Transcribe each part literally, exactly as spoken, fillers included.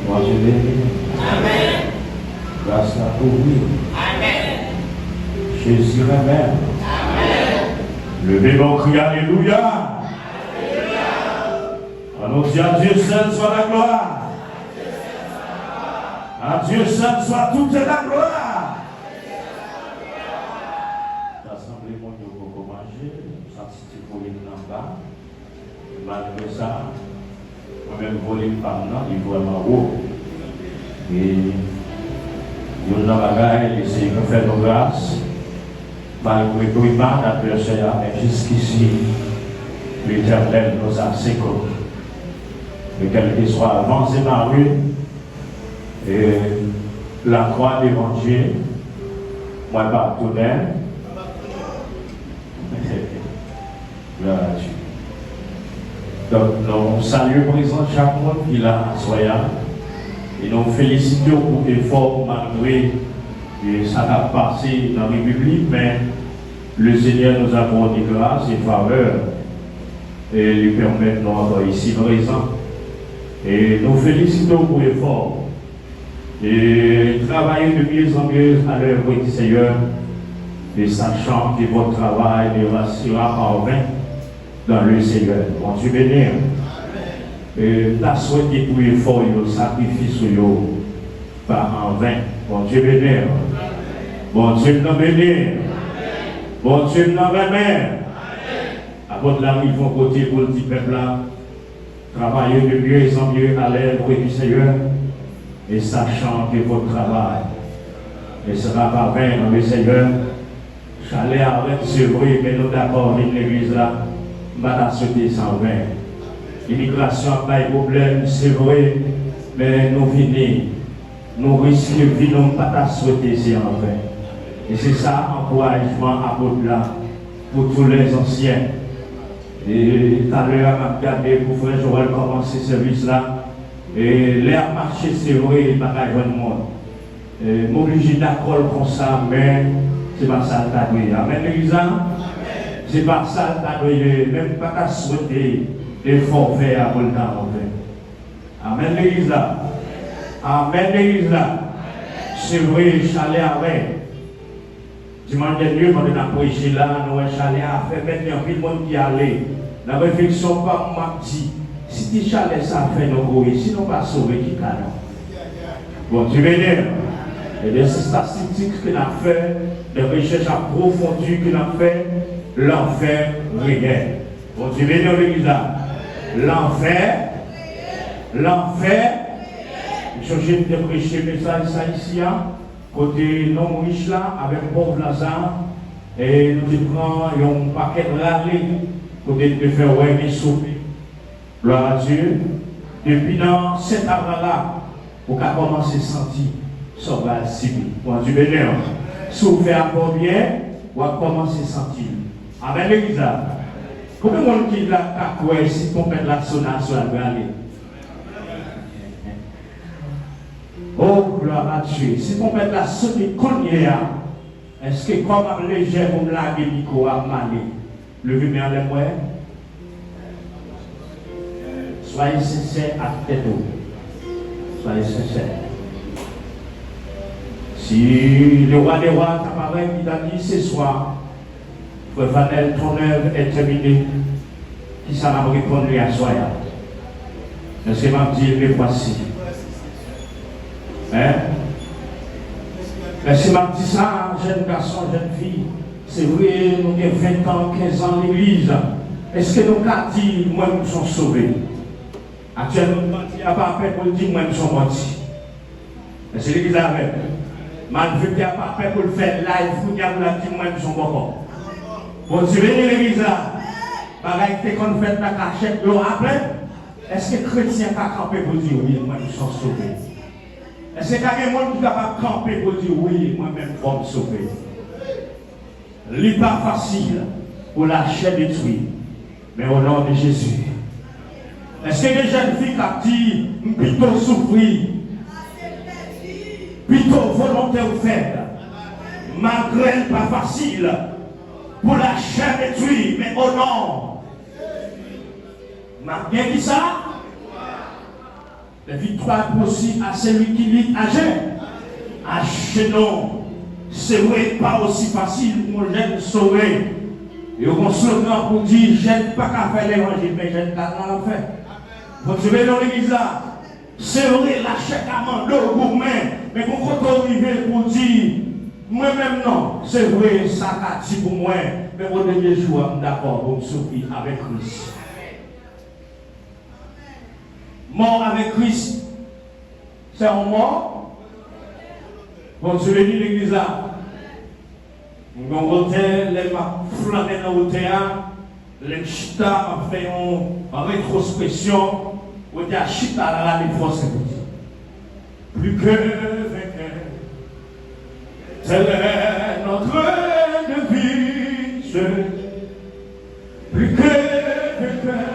Bondye beni. Amèn. Gras la kouvri. Amèn. Jezi renmen. Amèn. Leve bon kri alelouya. Alelouya. Ann nou di, à Dieu seul soit la gloire. À Dieu seul soit toute la gloire. Sa sanble moun yo poko manje, sa ti ti kolik nan ba. Malgre sa, mwen menm volim pa m nan, li vrèman wo. E youn nan bagay, li se pou fè nou gras, malgre brimad advèsè a, men jiskisi, Letènèl nous a secourus. E kèlkeswa van e mare, e lakwa devan Dye, mwen p ap tounen. Glwa a Dye. Donk, nou salye prezans chak moun ki la aswè a. E nou felisite w pou efò w, malgre, e, sa k ap pase nan repiblik, men le Seigneur nous accorde grâce et faveur e li pèmèt nou ankò isi prezan. E nou felisite w pou efò w. Et travaillez de mieux en mieux à l'œuvre du Seigneur, et sachant que votre travail ne sera pas en vain dans le Seigneur. Bondye beni w. E m ta swete pou efò yo, sakrifis ou yo, pa anven. Bondye beni w. Bondye m nan beni w. Bondye m nan renmen w. Apot la rive yon kote pou l di pèp la, travaillez de mieux en mieux à l'œuvre du Seigneur, et sachant que votre travail ne sera pas vain dans le Seigneur. Chalè a rèd, se vre, men nou dakò vin legliz la. M pa ta swete sa anven. Imigrasyon ap bay pwoblèm, se vre, men nou vini. Nou riske vi nou, m pa ta swete se anven. E se sa ankourajman apot la pou tous les anciens. E talè a m ap gade pou frè Joel kòmanse sèvis la. E lè ap mache, se vre, li pa ka jwenn moun. E m oblije dakò l konsa, men se pa sa l ta dwe ye. Amèn, legliz la? Se pa sa l ta dwe ye, men m pa ta swete efò w fè a pou l ta anven. Amèn, legliz la. Amèn, legliz la. Se vre, chalè a rèd. Dimanch dènye, pandan n ap preche la, nou wè chalè a fè mèt gen anpil moun ki ale. Nan refleksyon pa m, m ap di, si ti chalè sa fè nou mouri, si nou pa sove, ki ka nou? Bondye beni nou. E de statistik ke n ap fè, de rechèch apwofondi ke n ap fè, lanfè reyèl. Bondye beni w, legliz la. Lanfè, lanfè. M sonje m te preche mesaj sa isi a, kote nonm rich la avèk pòv Laza, e nou te pran yon pakèt rale, kote n te fè wè gen sove. Glwa a Dye. Depi nan Sent Abraram, ou ka kòmanse santi sa w pral sibi. Bondye beni w. Si w fè afè w byen, w ap kòmanse santi l. Amèn, legliz la. Konbyen moun ki la ka kwè si twonpèt la sone aswè a l prale? Oh, gloire à Dieu. Si twonpèt la sone kounye a, èske kò m ap lejè pou m lage mikwo a, m ale? Leve men anlè m wè. Soyez sincère ak tèt ou. Soyez sincère. Si le roi des rois ta parèt, li ta di, ce soir, frè Fanel, ton œuvre est terminée. Kisa n ap reponn li aswè a? Èske m ap di l, me voici? Hein? Èske m ap di sa, jèn gason, jèn fi? Se vre, nou gen ven tan, kenz an legliz. Èske nou ka di, mwen, m son sove? Aktyèlman, bandi a pa pè pou l di, mwen, m son bandi. Èske legliz la avè m? Malfektè a pa pè pou l fè live kounye a pou l ap di, mwen, m son bòkò. Bondye beni legliz la. Bagay ki te konn fèt nan kachèt, dlo a plen. Èske kretyen ka kanpe pou l di, wi, mwen, m son sove? Èske ka gen moun ki kapab kanpe pou l di, wi, mwen menm, bon, m sove? Li pa fasil pou lachè detwi, men o non de Jezi. Èske gen jèn fi k ap di, m pito soufri, pito volonte w fèb, malgre l pa fasil pou lachè detwi, men o non. M ap gen kisa? La victoire est possible à celui qui lutte à jeûne. À jeûne, non. Se vre, pa osi fasil pou yon jèn sove. Yo gon slogan pou di, jèn pa ka fè levanjil, men jèn ka nan l ap fè. Bondye beni w legliz la. Se vre, lachè ka mande w goumen, men gon kote w rive pou w di, mwen menm non, se vre, sa ka di pou mwen, men o dènye jou a, m dakò pou m soufri avèk Kris. Mò avèk Kris, se yon mò. Bondye beni legliz la. M gen yon wotè, lè m ap flannen nan wotè a, lè m chita, m ap fè yon retwospeksyon, wotè a chita rale fòs li pou di, plus que vainqueur, telle est notre devise. Plus que vainqueur,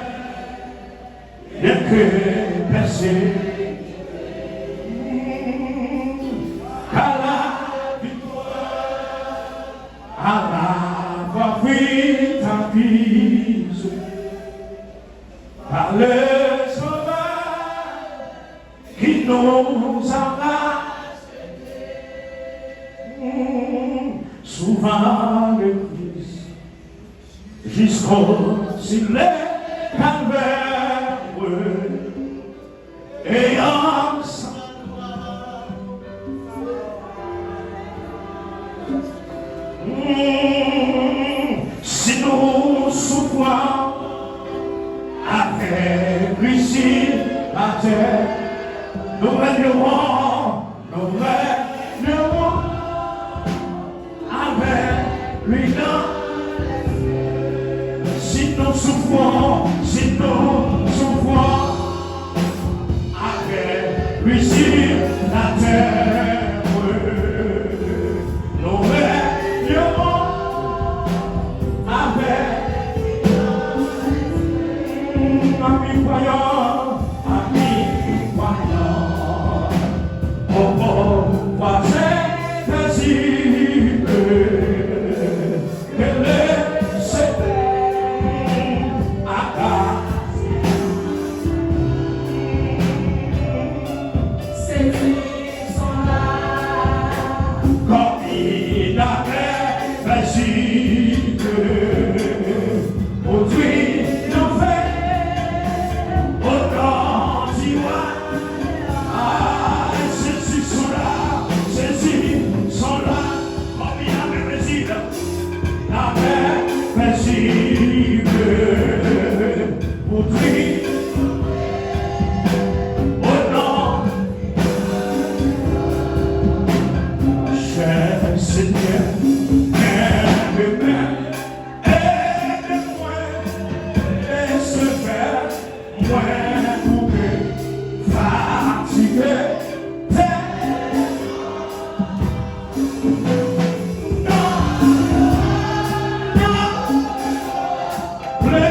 rien que persévérer. Car la victoire à la croix fut acquise par le Sauveur qui nous a rachetés. Souvent le Christ jusqu'au sur le calvaire et en sang. Hmm, si nous souffrons avec lui sur la terre, nous régnerons, nous régnerons avec lui dans les cieux. Si nous souffrons, si nous souffrons avec lui sur la terre, nous régnerons avec lui dans les cieux. Ami kwayan, ami kwayan, on va croiser paisible. Que le Seigneur a grâce. Seigneur, son âme. Comme il avait ainsi que produit l'enfer au nom du roi. Ah, sezi son âme, sezi son âme, comme il avait ainsi que la paix paisible pour lui. Oh non, cher Seigneur, aime-moi, aime-moi, laisse faire. Mwen koupe, fatige, tèlman. Non, non, non, non. Mèsi.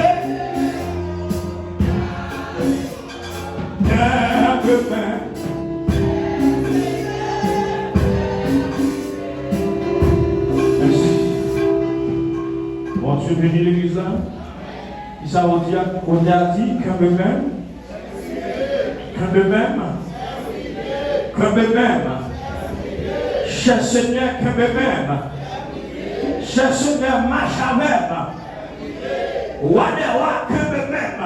Bondye beni legliz la. Kisa ou di a, ou di a di, kanpe menm? Kanpe menm? Kanpe menm? Chè Senyè, kanpe menm? Chè Senyè, mache avè m. Wa dè wa, kanpe menm?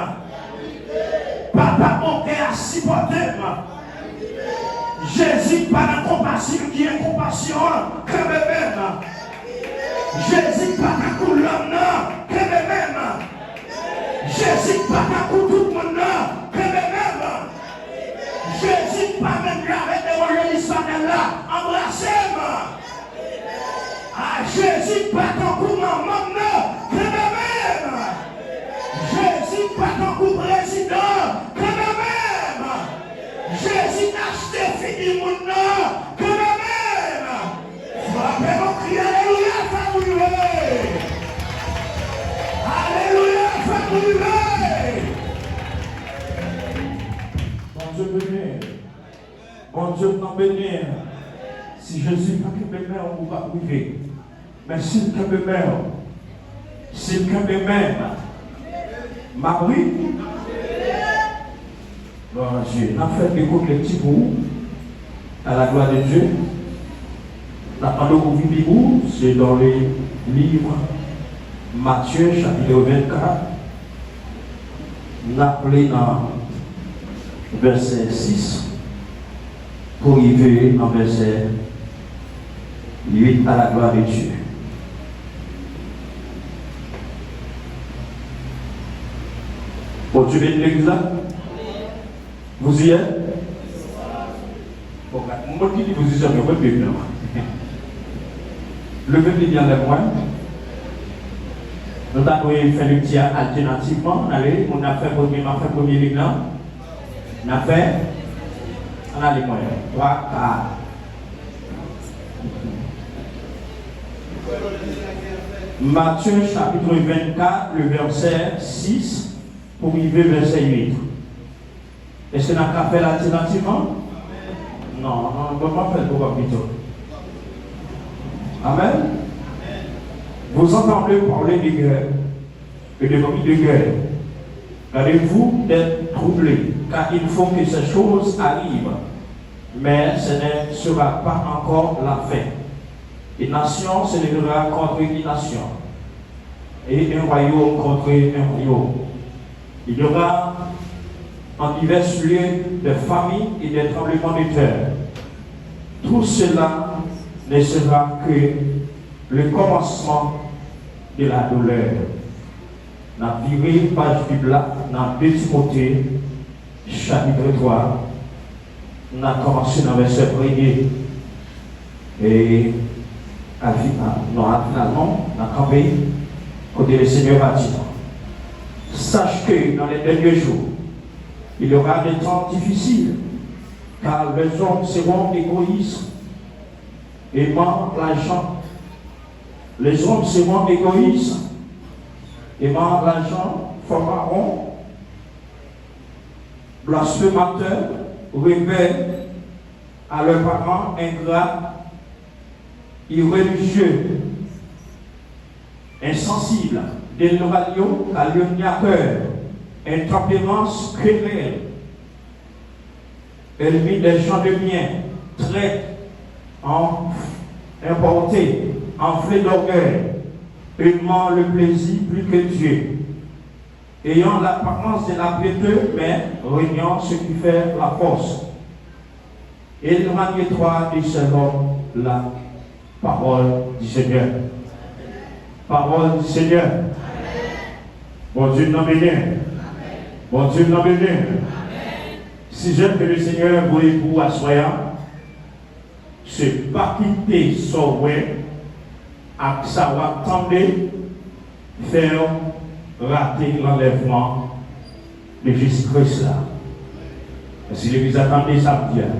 Papa bon kè a, sipòte m. Jezi pa nan konpasyon ki enkonpasyon an, kanpe menm. Jezi pa tankou lòm nan, kenbe menm. Jezi pa tankou tout moun nan, kenbe menm. Jezi pa menm jan avèk evanjelis Fanèl la, anbrase m. A, Jezi pa tankou manman m nan, kenbe menm. Jezi pa tankou prezidan, kenbe menm. Jezi achte figi moun nan, kenbe menm. Frape non, kri alelouya, fè pou li vre. Alelouya, fè pou li vre. Bondye beni. Bondye nan beni. Si Jezi pa kenbe men w, ou p ap rive. Men si l kenbe men w, si l kenbe men m, m ap ri. Gloire à Dieu. N ap fè de kout lekti pou ou, à la gloire de Dieu. N ap mande w pou vin pi pou ou, se dans le livre Matthieu, chapitre vingt-quatre. N ap li nan vèsè sis pou rive nan vèsè uit, à la gloire de Dieu. Bondye beni legliz la. Vous y êtes? Bon, gad, moun ki di vous y êtes, mwen menm non. Leve pye anlè mwen. Nou ta dwe fè lekti a altènativman. Ann ale, moun ap fè premye, m ap fè premye lig lan. N ap fè. Ann ale mwen. Twa, kat. Matthieu chapitre vingt-quatre, le verset six pou rive vèsè uit. Èske n ap ka fè l altènativman? Non, non, bon, m ap fè l pou w pito. Amen. Vous entendez parler de guerre et de cris de guerre. Gardez-vous d'être troublés, car il faut que ces choses arrivent, mais ce ne sera pas encore la fin. Une nation se lèvera contre une nation, et un royaume contre un royaume. Il y aura en divers lieux des famines et des tremblements de terre. Tout cela ne sera que le commencement de la douleur. N ap vire paj Bib la nan de Timote, chapitre twa. N ap kòmanse nan vèsè premye. E al fi-, a, non, al finalman, n ap kanpe kote le Seigneur va di nou. Sache que dans les derniers jours, il y aura des temps difficiles, car les hommes seront égoïstes, aimant l'argent. Les hommes seront égoïstes, aimant l'argent, fanfaron, blasphémateurs, rebelles à leurs parents, ingrats, irréligieux, insensibles, déloyaux, calomniateurs, intempérance, querelles, ennemis des gens de bien, traîtres, en-, emportés, enflés d'orgueil, aimant le plaisir plus que Dieu, ayant l'apparence de la piété, mais reniant ce qui fait la force. Éloignez-toi de ces hommes-là. Parole du Seigneur. Parole du Seigneur. Bondye nan beni. Bondye nan beni. Sijè ke le Seigneur voye pou aswè a, se pa kite sa w wè ak sa w ap tande fè w rate lanlèvman de Jezi Kris la. Si legliz la tande sa m di a,